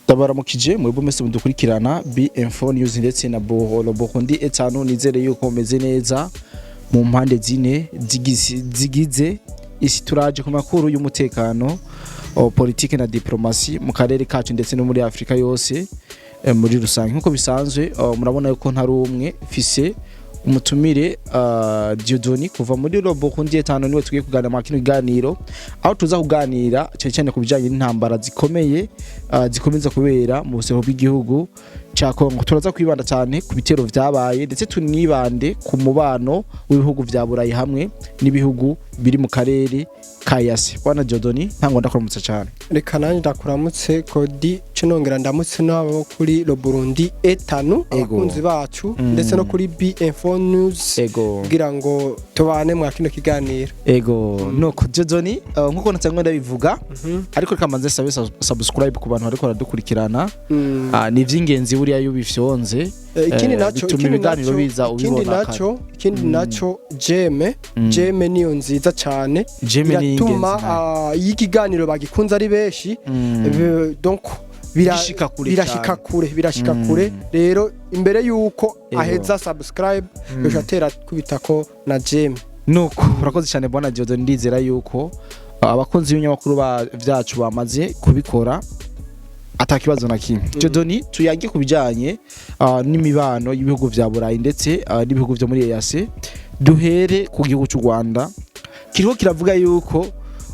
Ndabaramukije mwebwe mwese mudukurikirana B-Info News ndetse na Boholo Burundi etanu. Nizere yuko mumeze neza mu mpande zine zigize isi. Turaje ku makuru y'umutekano, politike na diplomasi mu karere kacu ndetse no muri Afrika yose muri rusange. Nkuko bisanzwe, murabona yuko ntari umwe, mfise umutumire, Dieudonné kuva muri Burundi etanu, niwe tugiye kuganira mu kino kiganiro, aho tuza kuganira cyane cyane ku bijyanye n'intambara zikomeye zikomeza kubera mu buseho bw'igihugu cya Kongo. Turaza kwibanda cyane ku bitero vyabaye, ndetse tunibande ku mubano w'ibihugu vya Burayi hamwe n'ibihugu biri mu karere ka EAC. Bwana Dieudonné, ntango ndakuramutsa cyane. Reka nanjye ndakuramutse Kodi, nongera ndamutse n'abo kuri Le Burundi etanu, abakunzi bacu, ndetse no kuri B-Info News, kugira ngo tubane mwa kino kiganiro. Ego, nuko Dieudonné, nkuko natangwe ndabivuga, ariko reka mbanze sabe subscribe ku bantu bariko baradukurikirana. Ni ivy'ingenzi buriya iyo ubifyonze, Ikindi naco, bituma ikindi ibiganiro biza ikindi ubibona. Naco, ikindi naco, j'aime. J'aime niyo nziza cyane. J'aime ni iratuma ingenzi nayo. Iyo ikiganiro bagikunze ari benshi, donc Gishika kure birashika cyane. kure, birashika kure. Rero imbere yuko aheza subscribe, yoca atera kubitako na j'aime. Nuko urakoze cyane, bwana Dieudonné. Ndizera yuko abakunzi b'ibinyamakuru vyacu bamaze kubikora ata kibazo na kimwe. Dieudonné, tuyage ku bijanye n'imibano y'ibihugu vya Burayi ndetse n'ibihugu vyo muri EAC. Duhere ku gihugu cy'u Rwanda, kiriko kiravuga yuko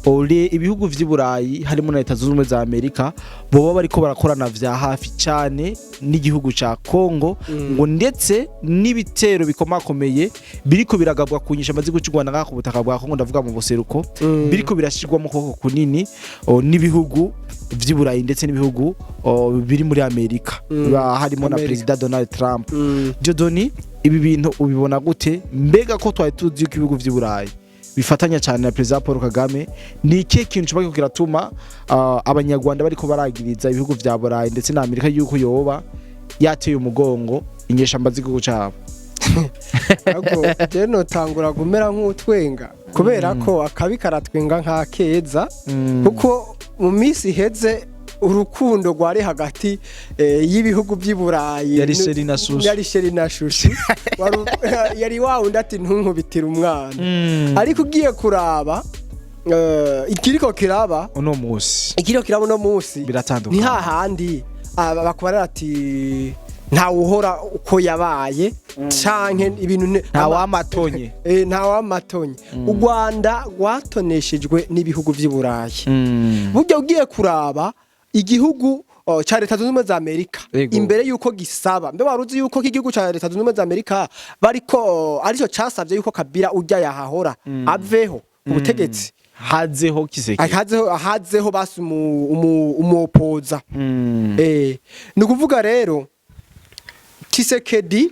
ore ibihugu vy'i Burayi harimo na Leta Zunze Ubumwe za Amerika boba bariko barakorana vya hafi cyane n'igihugu ca Kongo, ngo ndetse n'ibitero bikomakomeye biriko biragabwa ku nyeshamba z'igihugu cy'u Rwanda ngaha ku butaka bwa Kongo, ndavuga mu buseruko, biriko birashirwa mu kuboko kunini n'ibihugu vy'i Burayi ndetse n'ibihugu biri muri Amerika, harimo na Amerika. Perezida Donald Trump. Dieudonné, ibi bintu ubibona gute? Mbega ko twari tuzi yuko ibihugu vy'i Burayi bifatanya cyane na Perezida Paul Kagame, ni ikihe kintu kiba kiriko kiratuma Abanyarwanda bariko baragiriza ibihugu vya Burayi ndetse na Amerika yuko yoba yateye umugongo inyeshamba z'igihugu cabo? Ahubwo je notangura gumera nk'utwenga, kubera ko akabi karatwenga nka keza, kuko mu minsi iheze urukundo rwari hagati y'ibihugu by'i Burayi Yari chéri na chouchou. Yari chéri na chouchou. Yari wa wundi ati: "Ntunkubitire umwana." Ariko ugiye kuraba ikiriko kiraba uno musi, ikiriko kiraba uno munsi, biratandukanye. Ni hahandi aba bakubarira ati ntawuhora uko yabaye, canke ibintu nta wamatonye. Nta wamatonye. U Rwanda rwatoneshejwe n'ibihugu vy'i Burayi. Burya ugiye kuraba igihugu ca Leta Zunze Ubumwe za Amerika, imbere yuko gisaba, mbe wari uzi yuko igihugu ca Leta Zunze Ubumwe za Amerika bariko arico casavye yuko Kabila urya yahahora aveho ku butegetsi, hazeho Tshisekedi? Hazeho basi umuopoza. Ni ukuvuga rero Tshisekedi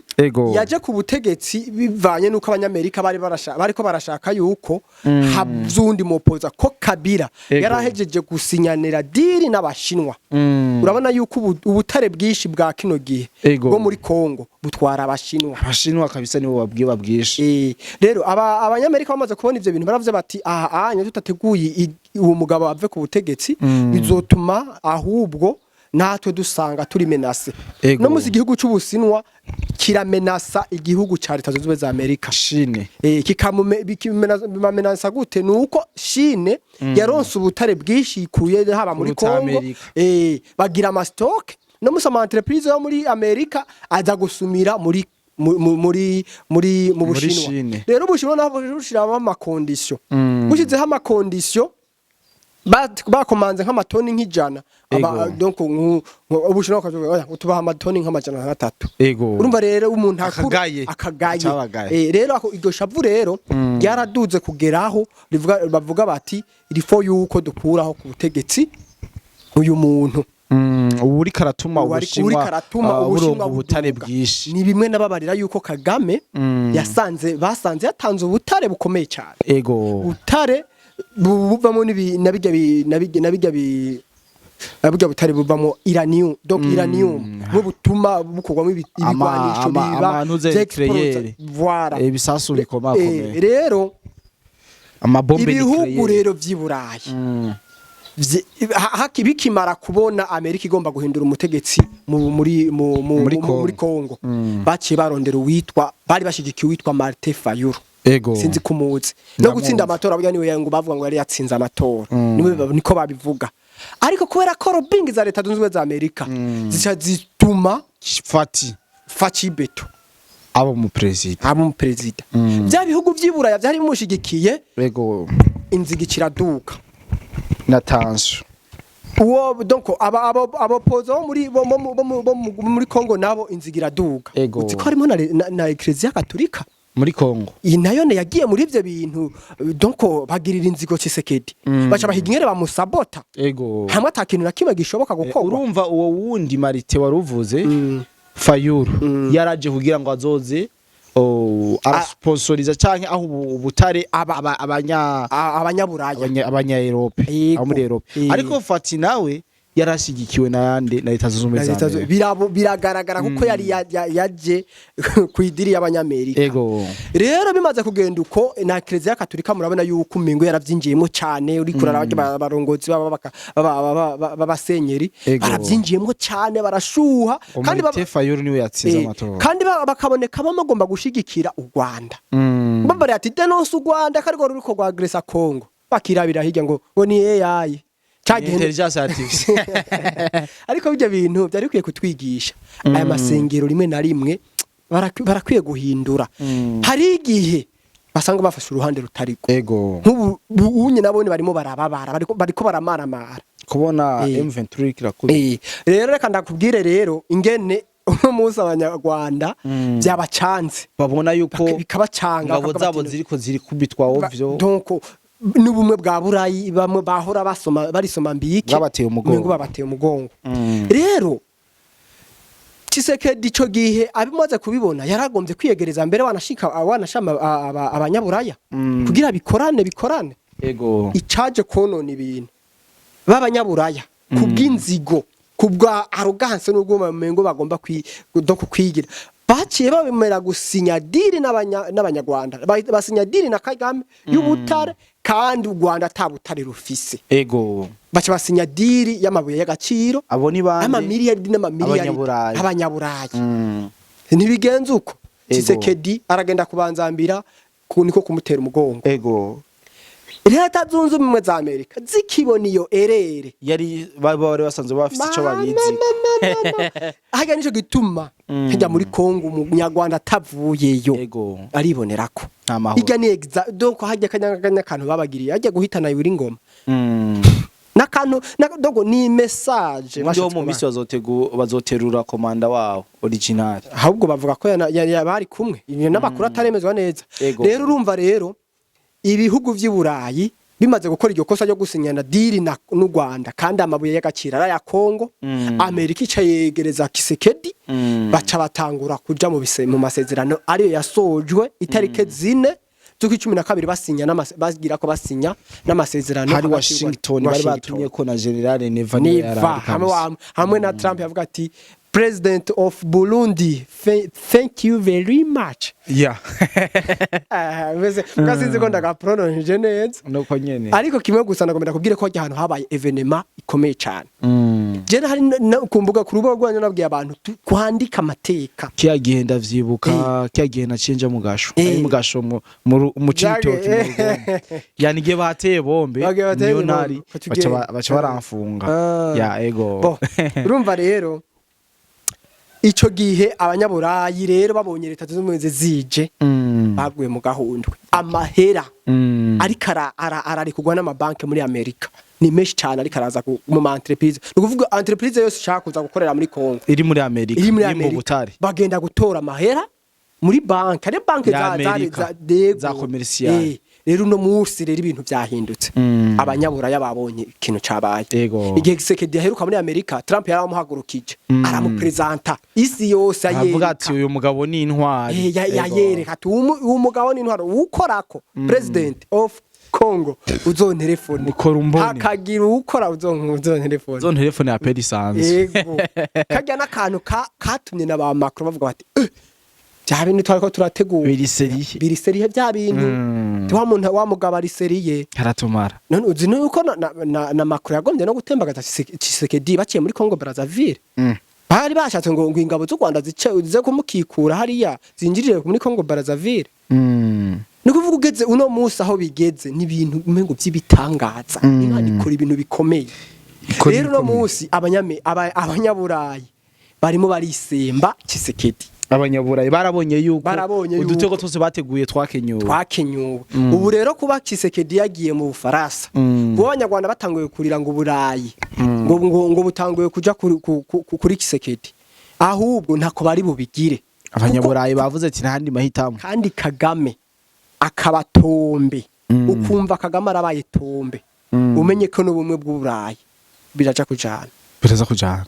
yaje ku butegetsi bivanye nuko Abanyamerika bari barashaka, bariko barashaka yuko hazundi mupoza, ko Kabila yarahejeje gusinyanira deal n'Abashinwa. Urabona yuko ubutare bwinshi bwa kino gihe bwo muri Kongo butwara Abashinwa. Abashinwa kabisa, nibo babwiye babwishe. Rero Abanyamerika bamaze kubona ivyo bintu, baravuze bati: "Aha anya tutateguye uwo mugabo ave ku butegetsi, bizotuma ahubwo natwe dusanga turi menacés." No musi igihugu c'Ubusinwa kiramenasa igihugu ca Leta Zunze Ubumwe za Amerika. Chine. Bamenasa gute? Nuko Chine yaronse ubutare bwinshi ikuye haba muri Kuruta Kongo. Amerika. Bagira ama stock, no musi ama entreprise yo muri Amerika aza gusumira muri mu- mu- muri muri mu Muri Bushinwa. Chine. Rero Ubushinwa nabo bushiramo ama conditions, bushizeho ama conditions, bakomanze nk'amatoni nk'100. Donc Ubushinwa bakavuga: "Oya, tubaha amatoni nk'300." Urumva rero umuntu Akagaye. Akagaye. Acabagaye. Rero iryo shavu rero ryaraduze kugeraho bavuga bati: "Il faut yuko dukuraho ku butegetsi uyu muntu." Ubu uriko aratuma Ubu Ubushinwa uriko aratuma buronka Ubushinwa ubutare buduga. bwinshi. Ni bimwe nababarira yuko Kagame yasanze basanze yatanze ubutare bukomeye cyane, ubutare buvamo nabijya na burya butare buvamo uranium, donc uranium bwo butuma bukorwamo ibigwanisho biba amanuze vy'explosa. nucléaire. Voilà. Ibisasu bikomakomeye. Rero Amabombe ibihugu nucléaire. rero vy'i Burayi Bikimara kubona Amerika igomba guhindura umutegetsi mu muri mu mu Muri muri Kongo, baciye barondera uwitwa, bari bashigikiye uwitwa Martin Fayulu. Sinzi kumuzi no Ndamuzi. gutsinda amatora burya niwe ngo bavuga ngo yari yatsinze amatora. Niwe niko babivuga, ariko kubera ko lobbying za Leta Zunze Ubumwe za Amerika zica zituma Fati Faci Beto abo mu president. Aba umuperezida, bya bihugu vy'iburaya vyari bimushigikiye, inziga iraduka. Na tension. Uwo donc aba abo pozo bo muri bo bo muri Kongo nabo inziga iraduga. Uzi ko harimo na Ecclesia Katolika muri Kongo? Iyi nayo ne yagiye muri ivyo bintu, donc bagirira inzigo Tshisekedi, baca bahiga ingene bamusabota hamwe ata kintu na kimwe gishoboka gukorwa. Urumva uwo wundi Marite waruvuze, Fayulu, yaraje kugira ngo azoze, oh, arasponsoriza canke aho ubutare abanya abanyaburaya. Abanya Europe, abo muri Europe. Ariko Fati nawe yarashigikiwe na yande, na Leta Zunze Ubumwe za Amerika. Biragaragara kuko yari yaje ku idiri y'abanyamerika. Rero bimaze kugenda uko, na Ecclesia Katolika murabona yuko umengo yaravyinjiyemo cyane. Uri kurara abarongozi b'abasenyeri baravyinjiyemo cyane, barashuha kandi kandi Marite Fayulu niwe yatsinze amatora. Kandi bakaboneka bamagomba gushigikira u Rwanda. Babari ati dénonce u Rwanda ko ariko ruriko rwa agressa Congo, bakirabira hirya ngo ni AI cyagihe. Intelligence artificielle. Ariko ibyo bintu byari bikwiye kutwigisha, aya masengero rimwe na rimwe barakwiye guhindura. Hari igihe basanga bafashe uruhande rutariko. Nk'ubu unye nabone barimo barababara, bariko baramaramara kubona M23 kirakubita. Rero reka ndakubwire rero ingene uno munsi abanyarwanda byabacanze. Babona yuko bikabacanga, ingabo bakavuga zabo bati, ziriko ziri kubitwa ovyo. Donc n'ubumwe bwa Burayi bamwe bahora basoma barisoma mbike Bwabateye umugongo. Umengo babateye umugongo. Rero Tshisekedi ico gihe abimaze kubibona yaragombye kwiyegereza mbere wanashika wanashama abanyaburaya kugira bikorane. Icaje konona ibintu b'abanyaburaya kubw'inzigo, kubwa arrogance n'ubwo bamengo bagomba do kwigira, baciye babemera gusinya deal n'abanyarwanda. Basinya deal na Kagame y'ubutare, kandi u Rwanda ata butare rufise. Baca basinya deal y'amabuye y'agaciro. Abo ni bande? Y'amamiliyaridi n'amamiliyaridi. Abanyaburayi. Abanyaburayi. Ntibigenze uko. Tshisekedi aragenda kubanzambira niko kumutera umugongo. Leta Zunze Ubumwe za Amerika zikibona iyo erere, yari bari basanzwe bafise ico babizi. Harya nico gituma hajya muri Kongo umunyarwanda atavuyeyo aribonerako. Nta mahoro. Hirya ni donc hajya kanya kantu babagiriye hajya guhitana yuri ngoma n'akantu donc ni message Ubundi wo bashatse mu kubaha. misi bazoterura komanda wawo original. Ahubwo bavuga ko bari kumwe, ibyo n'amakuru ataremezwa neza. Rero urumva rero ibihugu vy'i Burayi bimaze gukora iryo kosa ryo gusinyana deal n'u Rwanda kandi amabuye y'agaciro ari aya Kongo, Amerika ica yegereza Tshisekedi, baca batangura kuja mu masezerano ariyo yasojwe itarike 4 z'ukwa 12, basinya bagira ko basinya n'amasezerano Hari hagati y'u Rwanda- Washington bari Washington. batumye ko na General Neva niwe Niva yari ahari hamwe, kabisa. Hamwe na Trump yavuga ati: "President of Burundi, thank you very much." Ah, mbese sinzi ko ndagaprononcje neza. Nuko nyene. Ariko kimwe gusa nagomba kubwira ko hajya ahantu habaye événement ikomeye cyane. Je hari ku mbuga, ku rubuga rwanyu, nabwiye abantu kwandika amateka. Kiya gihe ndavyibuka, kiya gihe naciye nja mu gasho, nari mu gasho mu Cibitoke, mu Rugombo, yani igihe bateye bombe. Bagiye bateye niyo bombe, nari uca baca ugenda. baca baramfunga. Ya, ego. Bo urumva rero ico gihe abanyaburayi rero babonye Leta Zunze Ubumwe zije, baguye mu gahundwe. Amahera ariko ararekurwa n'amabanki muri Amerika ni menshi cyane, ariko araza mu ma entreprise. Ni ukuvuga entreprise yose ishaka kuza gukorera muri Congo, iri muri Amerika, iri muri mu Amerika, butare, bagenda gutora amahera muri banki, ari banki Ya Amerika, dego. za commercial. Rero uno munsi rero ibintu byahindutse. Abanyaburaya babonye ikintu cabaye. Igihe Tshisekedi yaheruka muri Amerika, Trump yaramuhagurukije, aramupresenta isi yose, avuga ayereka ati: "Uyu mugabo ni intwari." Yayereka ati: "Uwo mugabo ni intwaro, uwukorako president of Congo uzontelefone." Ukora umbone. Hakagira uwukora uzontelefone. Zone telefone ya peri isanzwe. Yego, kajya n'akantu katumye na ba Macron bavuga bati: "Eh, Bya bintu twariko turategura Biri sérieux. Biri sérieux bya bintu. Wa muntu, wa mugabo ari sérieux. Haratumara. None uzi nuko na Macron yagombye no gutembagaza Tshisekedi baciye muri Congo Brazzaville? Bari bashatse ngo ingabo z'u Rwanda zice zize kumukikura hariya, zinjirire muri Congo Brazzaville. Ni kuvuga ugeze uno munsi aho bigeze, ni ibintu umengo by'ibitangaza. Imana ikora ibintu bikomeye. Ikora Rero uno ibikomeye. munsi abanyaburayi barimo barisemba Tshisekedi. Abanyaburayi barabonye yuko Barabonye yuko udutego twose bateguye twakenyuwe. Twakenyuwe. Ubu rero kuba Tshisekedi yagiye mu Bufaransa, kuba Abanyarwanda batanguye kurira ngo Uburayi ngo butanguye kuja kuri Tshisekedi, ahubwo ntako bari bubigire. Abanyaburayi bavuze ati ntahandi mahitamo. Kandi Kagame akaba tombé. Ukumva Kagame arabaye tombé, umenye ko n'ubumwe bw'Uburayi biraja kujana. Biraza kujana.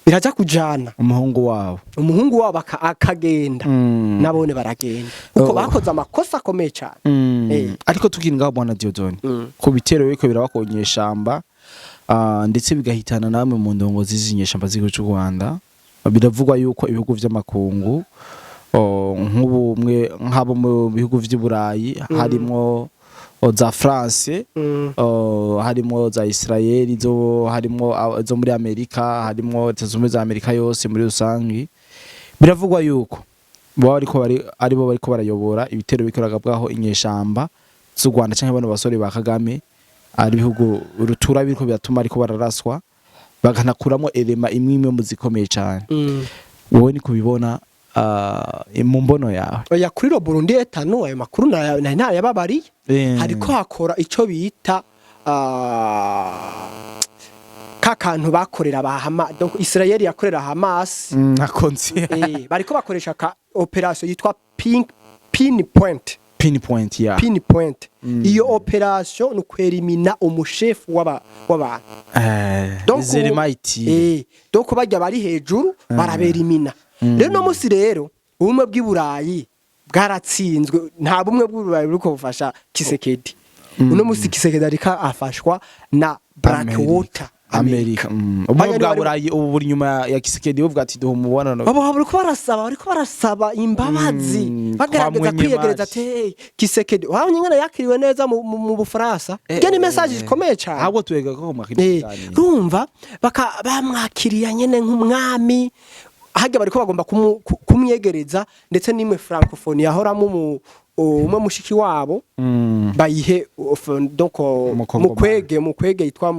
Biraja kujana. Umuhungu wabo. Umuhungu wabo akagenda, nabone baragenda kuko Oh. bakoze amakosa akomeye cyane. Ariko tukiri ngaho, bwana Dieudonné, ku bitero biriko biraba ku nyeshamba, ndetse bigahitana namwe mu ndongozi z'inyeshamba z'igihugu cy'u Rwanda, biravugwa yuko ibihugu vy'amakungu, nk'ubumwe nk'abo mu bihugu vy'i Burayi, harimwo za France, harimwo za Israel, zo harimwo zo muri Amerika, harimwo Leta Zunze Ubumwe za Amerika yose muri rusangi, biravugwa yuko baba bariko bari aribo bariko barayobora ibitero bikoraga bwaho inyeshamba z'u Rwanda canke bano basore ba Kagame, ari ibihugu rutura biriko biratuma ariko bararaswa, bakanakuramo élément imwe imwe mu zikomeye cane. Wowe ni kubibona, mu mbono yawe? Oya, kuri le Burundi etano ayo makuru nari ntayababariye. Hariko hakora ico bita ka kantu bakorera ba Hamas, donc Israel yakorera Hamas. Nakonzi. Bariko bakoresha ka opération yitwa pink pinpoint. Pinpoint ya Pinpoint. Iyo opération ni ukwerimina umushefu w'abantu. Donc Zerimaiti. Donc bajya bari hejuru baraberimina. Rero no musi rero ubumwe bw'i Burayi bwaratsinzwe, nta bumwe bw'i Burayi buriko bufasha Tshisekedi. Uno musi Tshisekedi ariko afashwa na Blackwater. Amerika. Ubumwe Bajya bwa Burayi ubu buri nyuma ya Tshisekedi buvuga ati duha umubonano. Abo bariko barasaba imbabazi, bagerageza kwa kwiyegereza Mwenyemaji. ati: "Hey, Tshisekedi, wabonye ingene yakiriwe neza mu Bufaransa?" Iyo ni message ikomeye cyane. Ahubwo tuwega ko mwakiri kiganiro. Urumva baka bamwakiriye nyene nk'umwami harya, bariko bagomba kumwegereza, ndetse n'imwe francophonie yahoramo umwe mushiki wabo bayihe donc Umukongomani. Mukwege yitwa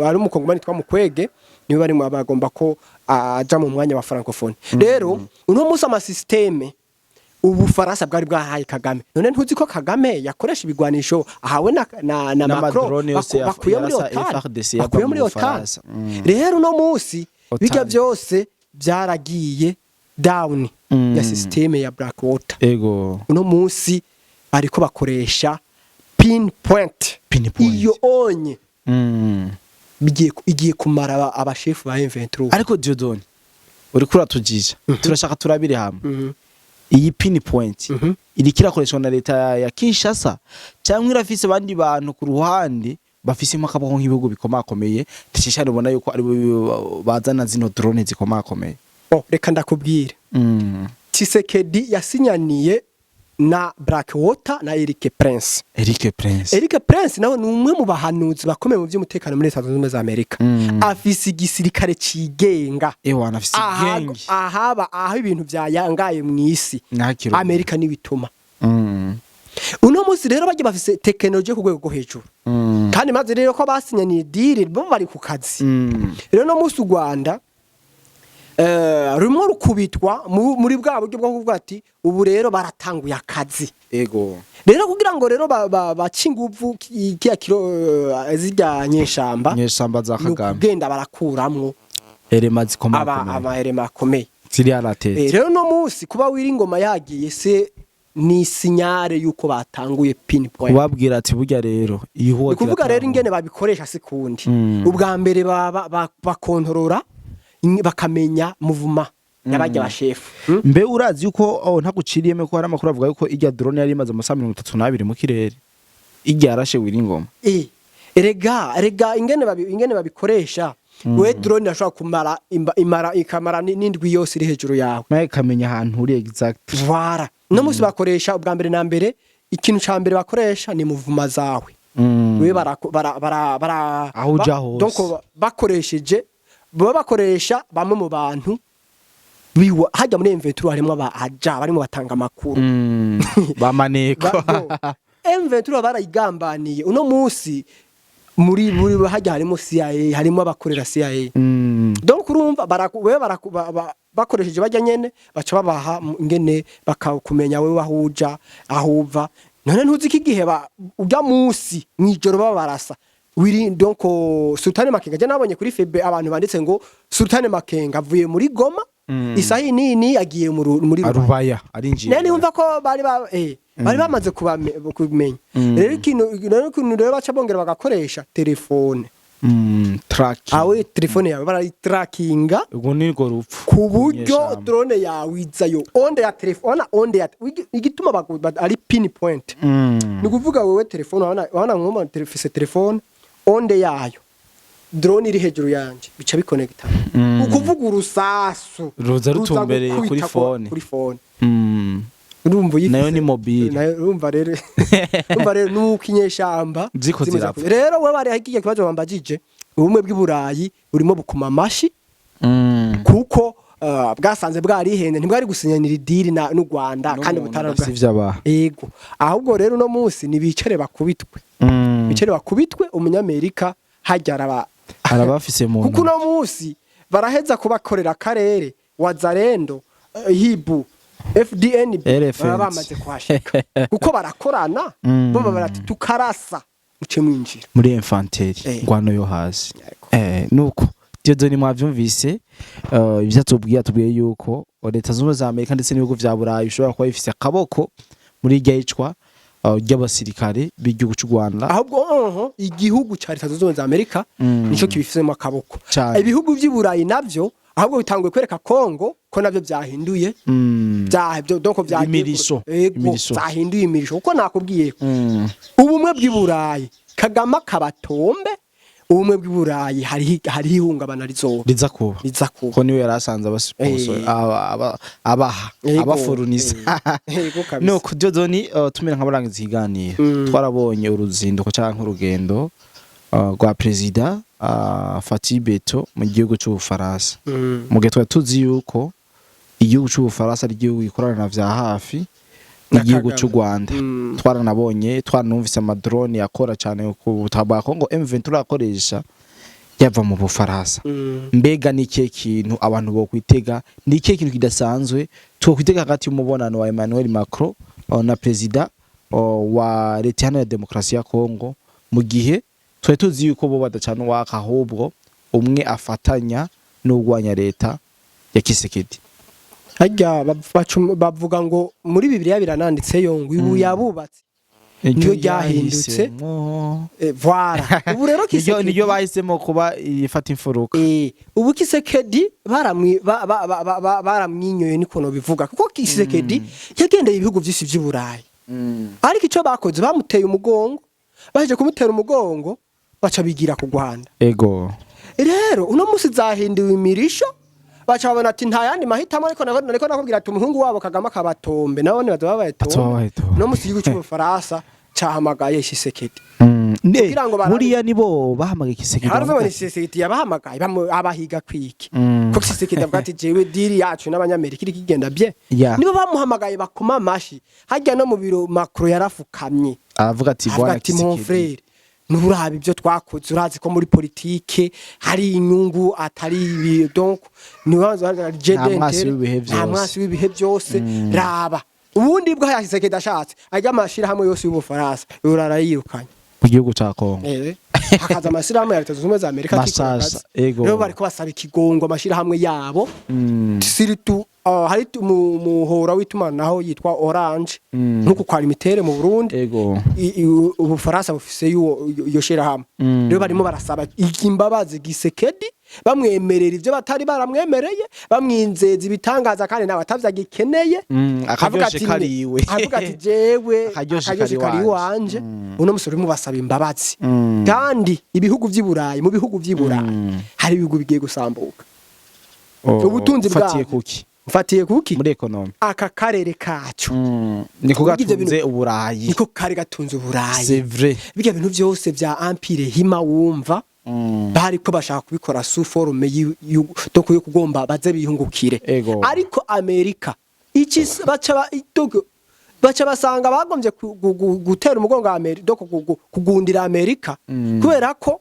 ari umukongomani yitwa Mukwege, niwe bari bagomba ko aja mu mwanya wa francophonie. Rero uno munsi amasystème Ubufaransa bwari bwahaye Kagame, none ntuzi ko Kagame yakoresha ibigwanisho ahawe na Macron N'amadrone yose bakuye muri yarasa OTAN, FARDC yava bakuye mu muri OTAN. Bufaransa. Rero uno munsi OTAN. bijya byose byaragiye down ya système ya Blackwater. Uno munsi bariko bakoresha pinpoint. Pinpoint. Iyo onye igiye kumara abashefu ba M23. Ariko Dieudonné, uriko uratujija, turashaka turabire hamwe iyi pinpoint iriko irakoreshwa na leta ya Kinshasa cyangwa irafise abandi bantu ku ruhande bafisemo akaboko nk'ibihugu bikomakomeye, ndetse ubona yuko ari bo bazana zino drone zikomakomeye? Oh, reka ndakubwire. Tshisekedi yasinyaniye na Blackwater na Eric Prince. Eric Prince. Eric Prince nawe ni umwe mu bahanuzi bakomeye mu by'umutekano muri Leta Zunze Ubumwe za Amerika. Afise igisirikare cigenga. Ewana, afise igenge. Ahaba aho ibintu vyayangaye mu isi, Ntakiro. Amerika nibituma. Uno munsi rero bajya bafise tekinoloji ku rwego rwo hejuru. Kandi maze rero ko basinyaniye deal, bo bari ku kazi. Rero no munsi u Rwanda rumwe rukubitwa muri bwa buryo bwo kuvuga ati ubu rero baratanguye akazi. Rero kugira ngo rero bace inguvu kiya kiro zirya nyeshamba, Nyeshamba za ni Kagame. ukugenda barakuramwo Erema zikomakomeye. Aba éléments akomeye. Ziri à la tête. Rero no munsi kuba wiri ingoma yagiye se ni signal yuko batanguye pinpoint. Kubabwira ati burya rero ihuwa. Ni kuvuga rero ingene babikoresha si kundi. Ubwa mbere bakontorora bakamenya mouvement y'abajya bashefu. Mbe urazi yuko, oh, ntaguciriyemo, ko hari amakuru avuga yuko irya drone yari imaze amasaha 32 mu kirere irya yarashe wiri ingoma? Erega ingene babikoresha. We drone irashobora kumara imara ikamara n'indwi yose iri hejuru yawe. Nawe ikamenya ahantu uri exact. Voilà, no musi bakoresha ubwa mbere na mbere, ikintu ca mbere bakoresha ni mouvement zawe. We bara bara bara bara Aho uja hose. Donc bakoresheje, baba bakoresha bamwe mu bantu biwa hajya muri M23, harimo aba aja barimo batanga amakuru. Bamaneko. M23 barayigambaniye. Uno musi muri hajya harimo CIA, harimo abakorera CIA. Donc urumva wewe bakoresheje bajya nyene, baca babaha ingene bakakumenya wewe aho uja, aho uva. None ntuzi ko igihe ujya musi mwijoro baba barasa wiri. Donc Sultani Makenga, je nabonye kuri FB abantu banditse ngo Sultani Makenga avuye muri Goma, isaha nini agiye muri Rubaya. Arubaya arinjiye. None yumva ko bari ba bari bamaze kubimenya. Rero ikintu rero baca bongera bagakoresha telefone. Tracking. Awe telefone yawe barayitrackinga. Ubwo ni rwo rupfu. Ku buryo Inyeshamba. drone yawe izayo onde ya telefone, onde ya igituma ari pinpoint. Ni ukuvuga wewe telefone urabona nk'umuntu telefise telefone, onde yayo drone iri hejuru yanje bica bikonekita. Ukuvuga urusasu Ruza rutumbereye gukubita kuri phone. Kuri phone. Urumva uyifise. Nayo ni mobile. Nayo urumva rero nuko inyeshamba Ziko zimeze zirapfa. Rero we bari hagiye kibazo bambajije, ubumwe bw'i Burayi burimo bukuma amashi kuko bwasanze bwarihenze, ntibwari gusinyanira idiri na n'u Rwanda kandi butarabwa. Sivyo abaha. Ego, ahubwo rero uno munsi nibicare bakubitwe. Bicare bakubitwe, umunyamerika hajya araba Arabafise mu kuko uno munsi baraheza kubakorera akarere Wazalendo, Hibu, FDNB Elephant. baba bamaze kuhashika kuko barakorana. Bo barati tukarasa muce mwinjira muri infanterie. Ngwano yo hasi. Yego. Nuko Dieudonné mwavyumvise, ivyo atubwiye, atubwiye yuko Leta Zunze Ubumwe za Amerika ndetse n'ibihugu vya Burayi bishobora kuba bifise akaboko muri irya yicwa ry'abasirikare b'igihugu c'u Rwanda. Ahubwo oho igihugu ca Leta Zunze Ubumwe za Amerika nico kibifisemo akaboko. Cane. Ibihugu vy'i Burayi navyo ahubwo bitanguye kwereka Kongo ko navyo vyahinduye bya byo, donc vyagiye Imirisho. Ego, Imirisho. vyahinduye imirisho kuko nakubwiye ko ubumwe bw'i Burayi, Kagame akabatombe, ubumwe bw'i Burayi hariho ihungabana rizoba riza kuba riza kuba. Ko niwe yari asanze abasponsor abaha abaforunisa. Ego kabisa. Nuko Dieudonné, tumera nk'abarangiza ikiganiro, twarabonye uruzinduko canke urugendo rwa perezida Fatih Beto mu gihugu c'Ubufaransa, mu gihe twari tuzi yuko igihugu c'Ubufaransa ari igihugu gikorana na vya hafi Na n'igihugu Kagame. c'u Rwanda. Twaranabonye, twaranumvise amadrone yakora cyane ku butaka bwa Congo M23 akoresha yava mu Bufaransa. Mbega ni ikihe kintu abantu bokwitega? Ni ikihe kintu kidasanzwe twokwitega hagati y'umubonano wa Emmanuel Macron na perezida wa Leta Iharanira Demokarasi ya Congo, mu gihe twari tuzi yuko bo badacana uwaka, ahubwo umwe afatanya n'urwanya leta ya Kisekedi? Harya bavuga ngo muri Bibiliya birananditseyo ngo ibuye abubatsi niyo ryahindutse. Ryahisemo. Voilà, ubu rero Kisekedi Niryo bahisemo kuba ifata imfuruka. Ubu Kisekedi baramwinyoye niko no bivuga, kuko Kisekedi yagendeye ibihugu byinshi by'i Burayi, ariko icyo bakoze bamuteye umugongo, baje kumutera umugongo baca bigira ku Rwanda. Rero uno munsi zahinduwe imirisho, baca babona ati nta yandi mahitamo, ariko nariko nakubwira ati umuhungu wabo Kagame akabatombe, nabone bazoba babaye Bazoba tombe. babaye tombe. Uno munsi igihugu cy'Ubufaransa cahamagaye Tshisekedi kugira ngo Buriya nibo bahamagaye Kisekedi? Haravuga ngo ni Tshisekedi yabahamagaye, abahiga kwiki? Kuko Tshisekedi avuga ati jewe deal yacu n'abanyamerika iri kigenda bien. Nibo bamuhamagaye bakoma amashi hajya no mu biro, Macron yarafukamye. Aravuga ati avuga bwana ati mon Kisekedi, frère, nturaba ibyo twakoze, urazi ko muri politike hari inyungu atari ibi, donc nibanza. Nta mwasi w'ibihe nta vyose. mwasi w'ibihe byose. Raba ubundi bwo Tshisekedi ashatse ajya amashirahamwe yose y'Ubufaransa yorara yirukanye mu gihugu ca Kongo. Hakaza amashirahamwe ya Leta Zunze Ubumwe za Amerika akikora Masasa, akazi. ego. Rero bariko basaba ikigongo amashirahamwe yabo, surtout hari muhora w'itumanaho yitwa Orange, nkuko kwa Limitere mu Burundi. Ubufaransa bufise iyo shirahamwe. Rero barimo barasaba imbabazi Gisekedi. Bamwemerera ivyo batari baramwemereye, bamwinzeza ibitangaza, kandi nawe atavyo agikeneye. Akaryoshe Avuga ati, kariwe. Avuga ati jewe Akaryoshe akaryoshe kari kari iwanje. iwanje. Uno musore urimo basaba imbabazi, kandi ibihugu vy'i Burayi, mu bihugu vy'i Burayi hari ibihugu bigiye gusambuka. Oh, Ubutunzi ufatiye bwabyo. kuki? Mfatiye kuki? Muri économie. Aka karere kacu Niko Burya ivyo gatunze Uburayi. Niko kari gatunze Uburayi. C'est vrai. Bijya bintu byose vya empire Hima wumva, bariko bashaka kubikora sous forme donc yo kugomba baze bihungukire. Ariko Amerika iki baca donc baca basanga bagombye gutera umugongo Amerika, donc kugundira Amerika, kubera ko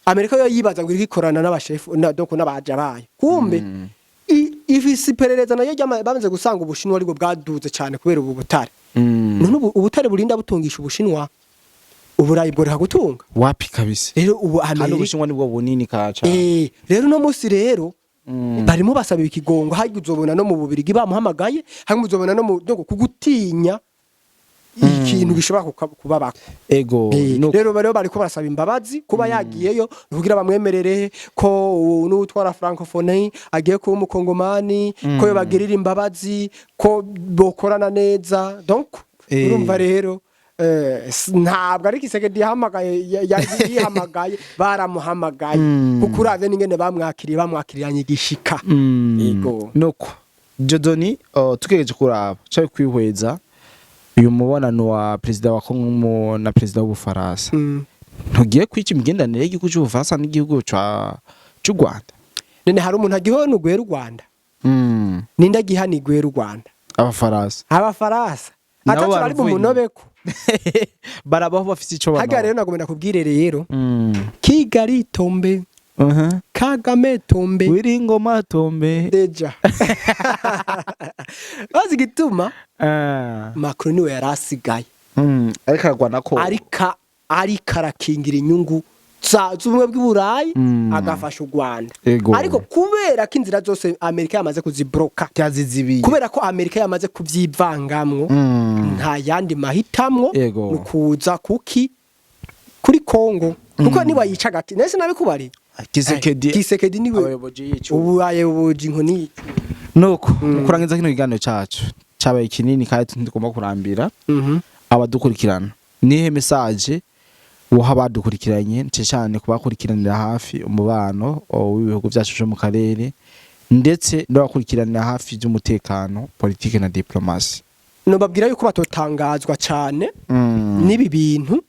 Amerika yo yibaza ngo iriko ikorana n'abashefu na donc n'abaja bayo, kumbe ifise iperereza nayo bamaze gusanga Ubushinwa aribwo bwaduze cyane kubera ubu butare. None ubu ubutare burinda butungisha Ubushinwa, Uburayi bworeka gutunga? Wapi kabisa. Rero ubu Kandi Amerika Ubushinwa nibwo bunini kaca. Rero uno munsi rero barimo basaba ikigongo. Harya uzobona no mu Bubirigi bamuhamagaye, hamwe uzobona no mu donc kugutinya ikintu gishobora kubabako. Rero bari bariko barasaba imbabazi kuba yagiyeyo kugira bamwemerere ko n'utwara francophonie agiye kuba umukongomani, ko yobagirira imbabazi, ko bokorana neza. Donc urumva rero ntabwo ari Tshisekedi yahamagaye, yihamagaye, baramuhamagaye, kuko uravye n'ingene bamwakiriye, bamwakiriranye igishika. Yego. Nuko Jodoni, tugereje kuraba cyo kwihweza uyu mubonano wa perezida wa Kongo na perezida w'Ubufaransa, ntugiye kwica imigenderanire y'igihugu cy'Ubufaransa n'igihugu c'u Rwanda? None hari umuntu agihona ugwera u Rwanda? Ninde agihana igwera u Rwanda? Abafaransa. Abafaransa. Nabo Ataco bari baravuye bumunobeko. Barabaho bafise ico Harya banova. rero nagomba kubwire rero, Kigali tombe, Kagame tombe, Wiringoma tombe. Déjà bazi igituma Macron niwe yari asigaye. Ariko aragwana ko Ariko arakingira inyungu z'ubumwe bw'Uburayi, agafasha u Rwanda. Ariko kubera ko inzira zose Amerika yamaze kuzibroka, byazizibiye, kubera ko Amerika yamaze kubyivangamwo, nta yandi mahitamwo, ni ukuza kuki kuri Kongo, kuko niba yica agati nese nabikubari. Tshisekedi. Tshisekedi niwe Abayobozi y'icumu. Ubu ayoboje inkoni y'icumu. Nuko mu kurangiza kino kiganiro cacu cabaye kinini kandi ntitugomba kurambira abadukurikirana, nihe message woha abadukurikiranye, nce cyane kubakurikiranira hafi umubano w'ibihugu byacu byo mu karere, ndetse n'abakurikiranira hafi by'umutekano, politike na diplomasi? Nobabwira yuko batotangazwa cyane n'ibi bintu,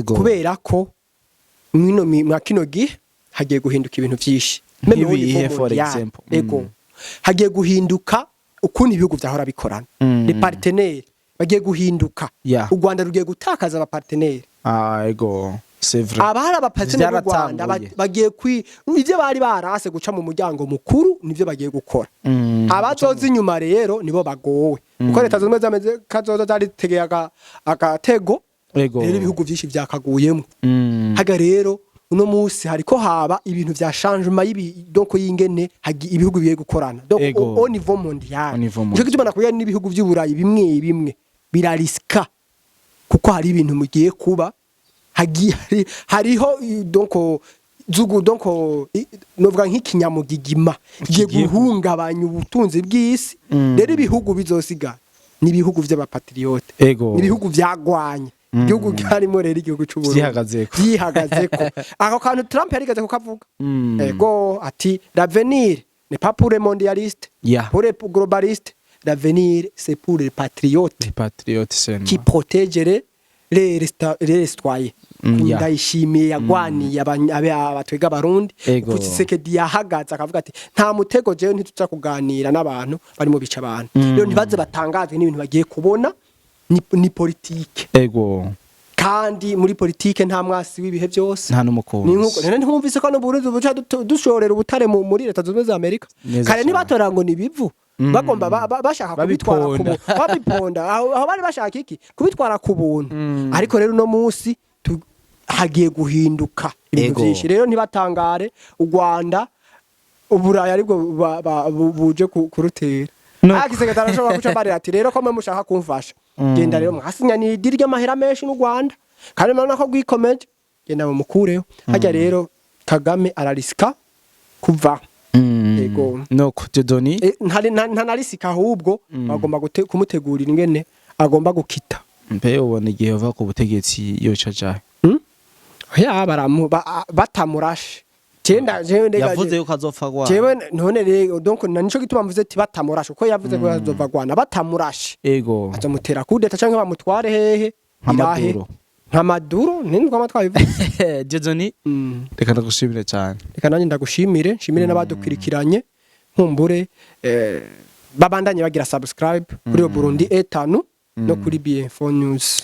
kubera ko mwa kino gihe hagiye guhinduka ibintu byinshi. Même au Nk'ibihe, niveau for mondial. example? Ego, hagiye guhinduka ukuntu ibihugu vyahora bikorana. Les partenaires bagiye guhinduka. U Rwanda rugiye gutakaza abapartenaires. Ah, ego, c'est vrai. Abahari abapartenaires b'u Rwanda Vyaratanguye. bagiye kwi ivyo bari barase guca mu muryango mukuru nivyo bagiye gukora. Abazoza inyuma rero nibo bagowe, kuko Leta Zunze Ubumwe za Amerika zozo zaritegeye agatego. Rero ibihugu vyinshi vyakaguyemo. Haga rero uno munsi hariko haba ibintu vya changement y'ibi, donc y'ingene ibihugu bigiye gukorana, donc au niveau mondial. Au niveau Nico mondial. gituma nakubwira n'ibihugu vy'Uburayi bimwe bimwe birariska, kuko hari ibintu mugiye kuba hariho donc zugu donc novuga nk'ikinyamugigima kigiye Kigiye guhungabanya ubutunzi bw'isi. Rero ibihugu bizosigara ni ibihugu vy'abapatriote, ni ibihugu vyagwanye, igihugu cyarimo rero igihugu c'Uburundi. Vyihagazeko. Vyihagazeko. Ako kantu Trump yarigeze kukavuga. Ego, ati l'avenir n'est pas pour les mondialistes, pour les globalistes, l'avenir c'est pour les patriotes Les patriotes seulement. qui protègent les citoyens. Ndayishimiye yagwaniye abatwega abarundi. Kuko Tshisekedi yahagaze akavuga ati nta mutego, jewe ntituza kuganira n'abantu barimo bica abantu. Rero ntibaze batangazwe n'ibintu bagiye kubona, ni politike. Kandi muri politike nta mwasi w'ibihe byose. Nta n'umukunzi. Ni nkuko none ntumvise ko no Burundi buca dushorera ubutare muri Leta Zunze Ubumwe za Amerika. Neza Kare cane. ntibatora ngo ni ibivu, bagomba bashaka kubitwara ku Babiponda. Babiponda aho bari bashaka iki kubitwara ku buntu. Ariko rero uno munsi hagiye guhinduka ibintu byinshi. Rero ntibatangare u Rwanda Uburayi aribwo buje kurutera. Tshisekedi arashobora guca barira ati rero ko mwe mushaka kumfasha, genda rero mwasinya ni idiri ry'amahera menshi n'u Rwanda, kandi murabona ko rwikomeje, genda mumukureho. Hajya rero Kagame ararisika. Kuva Ego. Nuko Dieudonné. Nta na risque, ahubwo bagomba kumutegurira ingene agomba gukita. Mbe ubona igihe bava ku butegetsi yoca jahe? Ya batamurashe. Jenda jewe ndega Yavuze yuko azopfa gwa Jewe none rero, donc na nico gituma mvuze ati batamurashe, kuko yavuze ko azova gwana batamurashe. Azomutera kudeta canke bamutware hehe? Nka Irahe. Maduro. Nka Maduro nindwa amatwaye. Dieudonné, reka ndagushimire cyane. Reka nanjye ndagushimire, nshimire n'abadukurikiranye. Nkumbure babandanye bagira subscribe kuri yo Burundi etanu no kuri BF4 News.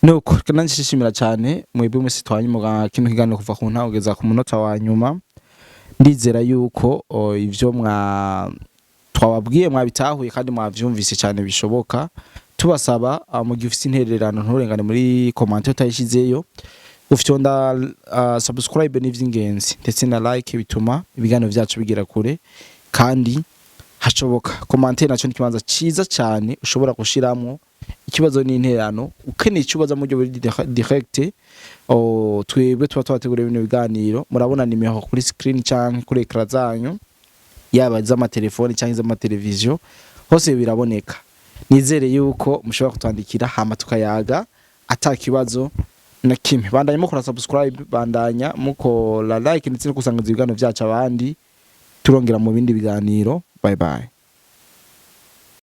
Nuko reka nanjye nshimira cyane mwebwe mwese twanye mu kino kiganiro kuva ku ntango kugeza ku munota wa nyuma. Ndizera yuko ivyo mwa twababwiye mwabitahuye kandi mwavyumvise cyane bishoboka. Tubasaba, mu gihe ufise intererano, nturengane muri commentaire utayishizeyo. Ufyonda subscribe ni ivy'ingenzi, ndetse na like, bituma ibiganiro vyacu bigera kure kandi hashoboka. Commentaire naco ni ikibanza ciza cyane ushobora gushiramwo ikibazo n'intererano, ukeneye icyo ubaza mu buryo buri direct. Twebwe tuba twabateguriye bino biganiro. Murabona nimero kuri screen canke kuri écran zanyu, yaba iz'amatelefoni canke iz'amateleviziyo, hose biraboneka. Nizere yuko mushobora kutwandikira hama tukayaga ata kibazo na kimwe. Bandanya mukora subscribe, bandanya mukora like, ndetse no gusangiza ibiganiro vyacu abandi. Turongera mu bindi biganiro. Bye bye.